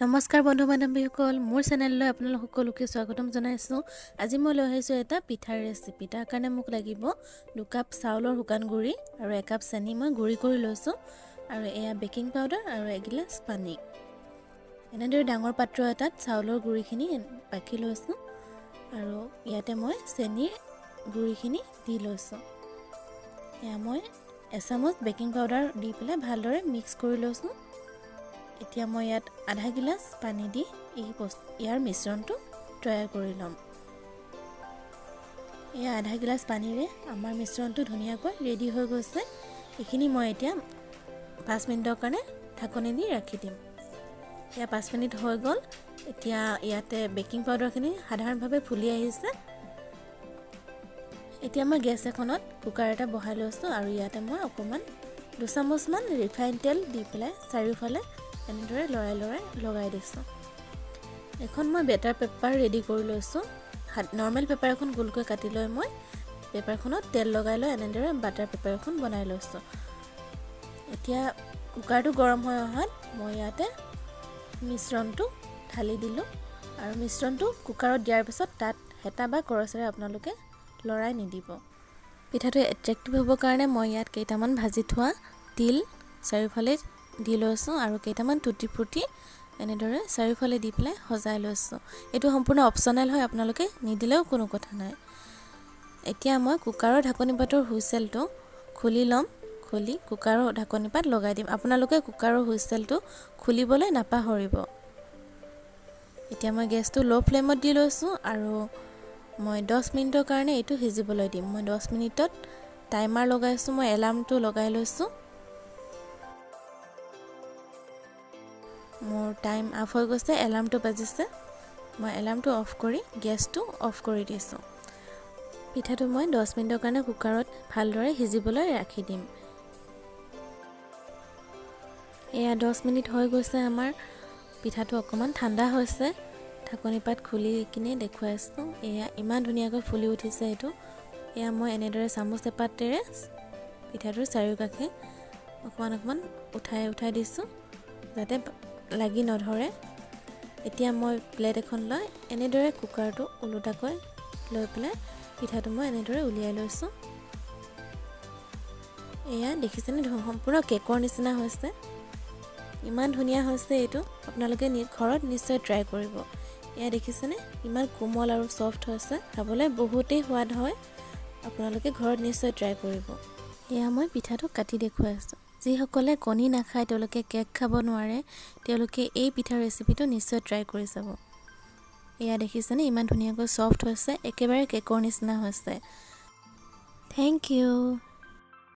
নমস্কাৰ বন্ধু বান্ধৱীসকল, মোৰ চেনেললৈ আপোনালোক সকলোকে স্বাগতম জনাইছোঁ। আজি মই লৈ আহিছোঁ এটা পিঠাৰ ৰেচিপি। তাৰ কাৰণে মোক লাগিব 2 কাপ চাউলৰ শুকান গুড়ি আৰু 1 কাপ চেনি মই গুড়ি কৰি লৈছোঁ আৰু এয়া বেকিং পাউডাৰ আৰু এগিলাচ পানী। এনেদৰে ডাঙৰ পাত্ৰ এটাত চাউলৰ গুড়িখিনি বাকি লৈছোঁ আৰু ইয়াতে মই চেনিৰ গুড়িখিনি দি লৈছোঁ। এয়া মই এচামুচ বেকিং পাউডাৰ দি পেলাই ভালদৰে মিক্স কৰি লৈছোঁ। এতিয়া মই ইয়াত আধা গিলাচ পানী দি এই ইয়াৰ মিশ্ৰণটো তৈয়াৰ কৰি ল'ম। এয়া আধা গিলাচ পানীৰে আমাৰ মিশ্ৰণটো ধুনীয়াকৈ ৰেডি হৈ গৈছে। এইখিনি মই এতিয়া 5 মিনিটৰ কাৰণে ঢাকনি দি ৰাখি দিম। এয়া 5 মিনিট হৈ গ'ল। এতিয়া ইয়াতে বেকিং পাউডাৰখিনি সাধাৰণভাৱে ফুলি আহিছে। এতিয়া মই গেছ এখনত কুকাৰ এটা বহাই লৈছোঁ আৰু ইয়াতে মই অকণমান 2 চামুচমান ৰিফাইন তেল দি পেলাই চাৰিওফালে এনেদৰে লৰাই লৰাই লগাই দিছোঁ। এখন মই বেটাৰ পেপাৰ ৰেডি কৰি লৈছোঁ। নৰ্মেল পেপাৰ এখন গোলকৈ কাটি লৈ মই পেপাৰখনত তেল লগাই লৈ এনেদৰে বাটাৰ পেপাৰ এখন বনাই লৈছোঁ। এতিয়া কুকাৰটো গৰম হৈ অহাত মই ইয়াতে মিশ্ৰণটো ঢালি দিলোঁ আৰু মিশ্ৰণটো কুকাৰত দিয়াৰ পিছত তাত হেতা বা কৰচেৰে আপোনালোকে লৰাই নিদিব। পিঠাটো এট্ৰেক্টিভ হ'বৰ কাৰণে মই ইয়াত কেইটামান ভাজি থোৱা তিল চাৰিওফালে দি লৈছোঁ আৰু কেইটামান টুটি ফ্ৰুটি এনেদৰে চাৰিওফালে দি পেলাই সজাই লৈছোঁ। এইটো সম্পূৰ্ণ অপশ্যনেল হয়, আপোনালোকে নিদিলেও কোনো কথা নাই। এতিয়া মই কুকাৰৰ ঢাকনি পাতৰ হুইচেলটো খুলি ল'ম। খুলি কুকাৰৰ ঢাকনি পাত লগাই দিম। আপোনালোকে কুকাৰৰ হুইচেলটো খুলিবলৈ নাপাহৰিব। এতিয়া মই গেছটো ল' ফ্লেমত দি লৈছোঁ আৰু মই 10 মিনিটৰ কাৰণে এইটো সিজিবলৈ দিম। মই 10 মিনিটত টাইমাৰ লগাইছোঁ, মই এলাৰ্মটো লগাই লৈছোঁ। মোৰ টাইম আপ হৈ গৈছে, এলাৰ্মটো বাজিছে। মই এলাৰ্মটো অফ কৰি গেছটো অফ কৰি দিছোঁ। পিঠাটো মই 10 মিনিটৰ কাৰণে কুকাৰত ভালদৰে সিজিবলৈ ৰাখি দিম। এয়া 10 মিনিট হৈ গৈছে। আমাৰ পিঠাটো অকণমান ঠাণ্ডা হৈছে। ঢাকনি পাত খুলি কিনে দেখুৱাইছোঁ। এয়া ইমান ধুনীয়াকৈ ফুলি উঠিছে এইটো। এয়া মই এনেদৰে চামুচ এপাতেৰে পিঠাটোৰ চাৰিওকাষে অকণমান অকণমান উঠাই উঠাই দিছোঁ, যাতে লাগি নধৰে। এতিয়া মই প্লেট এখন লৈ এনেদৰে কুকাৰটো ওলোটাকৈ লৈ পেলাই পিঠাটো মই এনেদৰে উলিয়াই লৈছোঁ। এয়া দেখিছেনে, সম্পূৰ্ণ কেকৰ নিচিনা হৈছে। ইমান ধুনীয়া হৈছে এইটো। আপোনালোকে ঘৰত নিশ্চয় ট্ৰাই কৰিব। এয়া দেখিছেনে, ইমান কোমল আৰু ছফ্ট হৈছে। খাবলৈ বহুতেই সোৱাদ হয়। আপোনালোকে ঘৰত নিশ্চয় ট্ৰাই কৰিব। এয়া মই পিঠাটো কাটি দেখুৱাই আছোঁ। যিসকলে কণী নাখায়, তেওঁলোকে কেক খাব নোৱাৰে, তেওঁলোকে এই পিঠাৰ ৰেচিপিটো নিশ্চয় ট্ৰাই কৰি চাব। এয়া দেখিছেনে, ইমান ধুনীয়াকৈ ছফ্ট হৈছে, একেবাৰে কেকৰ নিচিনা হৈছে। Thank you.